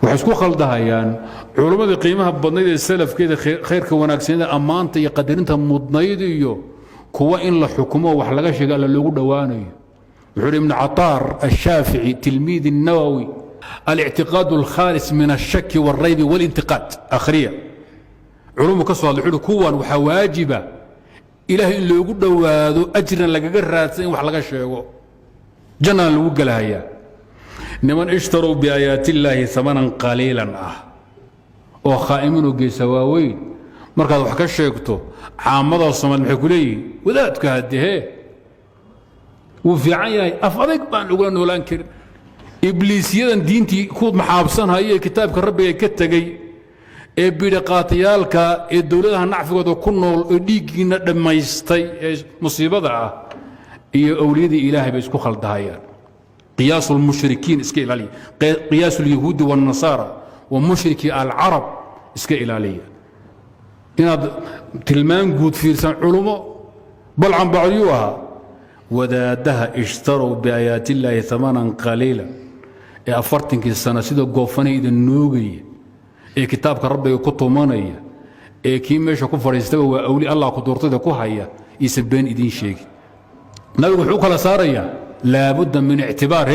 Waxay isku khaldahayaan culimmadii qiimaha badnayd ee salafkeeda, khayrka wanaagsanida, ammaanta iyo qadarinta mudnayd, iyo kuwa in la xukumo, wax laga sheega, alla loogu dhowaanayo. Wuxuu uhi Ibnu Cataar Ashaafici, tilmiid الnawowi, الاctiqاad الkhaalis min الshaki wاالrayb wااlintiqaad, akhriya culumu ka soo hadlay. Wuxuu uhi kuwan waxaa waajiba Ilahay in loogu dhowaado, ajrina lagaga raadsan in wax laga sheego, jannana lagu gelahayaa. Niman اشتروا بآيات الله ثمنا قليلا ah oo khaa'imiinoo geesa waaweyn, markaad wax ka sheegto, caamada Soomaali maxay ku leeyihiin? Wadaadku haddehee wuu fiican yahay, af adayg baan ugula noolaan karin. Ibliisyadan diintii ku maxaabsanhaya ee kitaabka Rabbiga ka tegey ee bidhiqaatayaalka ee dowladaha nacfigooda ku nool ee dhiiggiinna dhammaystay ee musiibada ah iyo owliyadii Ilaahay bay isku khaldahayaan. قياس المشركين iska ilaaliya, قياس اليهود والنصارى ومشركي العرب iska ilaaliya. Inaad tilmaan guud fiirsan culummo balcan bacdiyuu ahaa. Wadaaddaha اشتروا بآيات الله ثمنا قليلا ee 40kii sano sida goofanay idin noogaya ee kitaabka Rabbiga ku tumanaya ee kii meesha ku fadhiistaba waa awli Allah ku doortada ku haya, iisan been idiin sheegin. Nabigu wuxuu u kala saarayaa: لا بد من اعتبار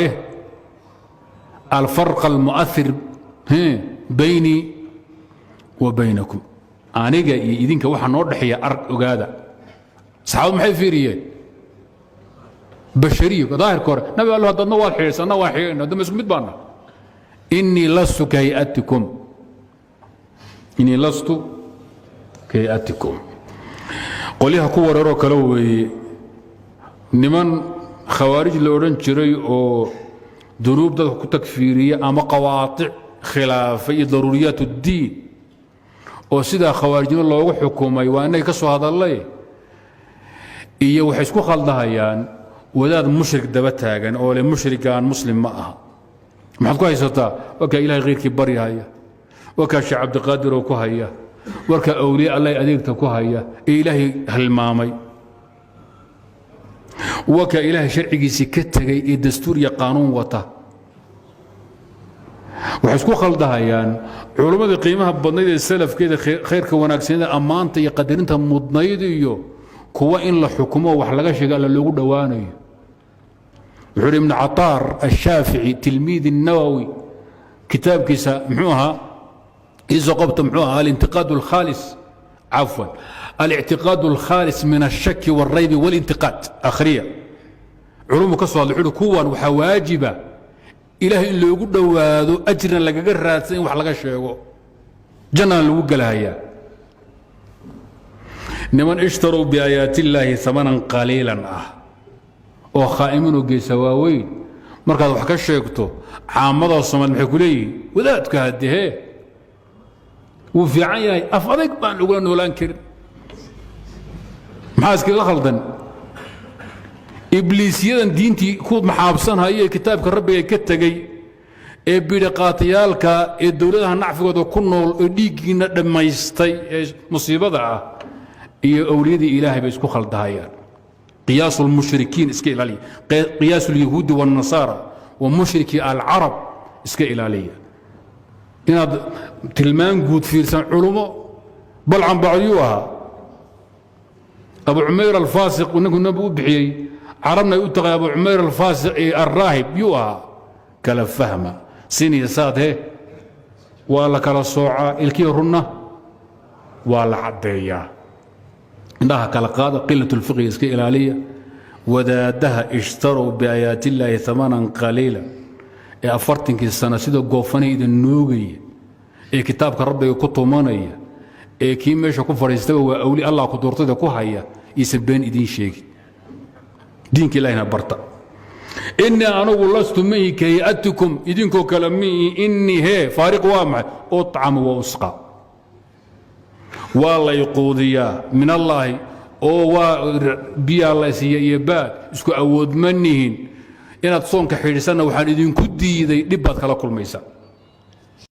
الفرق المؤثر بيني وبينكم. Aniga iyo idinka waxa noo dhexeeya arg ogaada. Saxaabadu maxay fiiriyeen? Bashariya daahirka hore. Nabi Allo, hadadna waad xidhiidhsan, anna waan xidhiidhna, dama isku mid baana. إني لست كهيئتكم، إني لست كهيئتكم. Qolyaha ku wareeroo kale weeye niman khawaarij la odhan jiray oo dunuub dadka ku takfiiriya ama qawaatic khilaafay iyo ضروريات الدين, oo sidaa khawaarijnimo loogu xukumay. Waa inay ka soo hadallay. Iyo waxay isku khaldahayaan wadaad mushrik daba taagan oo le mushrigaan muslim ma aha. Maxaad ku haysataa? Waa kaa Ilahay khayrkii baryahaya, waa kaa Sheekh Cabdiqaadir oo ku haya, warkaa awliye Alla adeegta ku haya ee Ilaahay halmaamay, waa kaa Ilaahay sharcigiisii ka tegay ee dastuur iyo qaanuun wata. Waxay isku khaldahayaan culimmadii qiimaha badnayd ee salafkeeda, khayrka wanaagsanida, ammaanta iyo qadarinta mudnayd, iyo kuwa in la xukumo, wax laga sheega, Alla loogu dhowaanayo. Wuxuu uhi Ibnu Cataar Ashaafici, tilmiid الnawowi, kitaabkiisa muxuu ahaa? Iisoo qabta, muxuu ahaa? الانتقاد الخالص، عفوا، الاعتقاد الخالص من الشك والريب والانتقاد, akhriya culumu ka soo hadlay. Wuxuu uhi kuwan waxaa waajiba Ilaahay in loogu dhowaado, ajrina lagaga raadsan in wax laga sheego, jannana lagu gelahayaa. Niman اشتروا بآيات الله ثمنا قليلا ah oo khaa'imiinoo geesa waaweyn, markaad wax ka sheegto, caamada Soomaali maxay ku leeyihiin? Wadaadku haddehee wuu fiican yahay, af adayg baan ugula noolaan karin. Maxaa iskaga khaldan? Ibliisyadan diintii ku maxaabsanhaya ee kitaabka Rabbiga ka tegey ee bidhiqaatayaalka ee dowladaha nacfigooda ku nool ee dhiiggiinna dhammaystay ee musiibada ah iyo owliyadii Ilaahay bay isku khaldahayaan. قياس المشركين iska ilaaliya, قياس اليهود والنصارى ومشركي العرب iska ilaaliya. Inaad tilmaan guud fiirsan culummo balcan bacdiyuu ahaa. Abu Cumayr Alfaasiq, ninkuu Nabigu u bixiyey, carabna ay u taqay Abu Cumayr Alfaasiq Alraahib, yuu ahaa? Kala fahma. Sin iyo saad he waa la kala soocaa, ilkii runna waa la caddeeyaa. Indhaha kala qaada, قلة الفقه iska ilaaliya. Wadaaddaha اشتروا بآيات الله ثمنا قليلا ee 40kii sano sida goofanay idin noogaya ee kitaabka Rabbiga ku tumanaya ee kii meesha ku fadhiistaba waa awli Allah ku doortada ku haya, iisan been idiin sheegin. Diinka Ilahina barta. إني anugu لست mihi كهيئتكم, idinkoo kale mihi. إني hee faariq waa maxay? أطعم وأسقى, waa lay quudiyaa من الله, oo waa biyaa la siiya iyo baad. Isku awood ma nihin. Inaad soonka xidhisanna waxaan idinku diiday dhib baad kala kulmaysaa.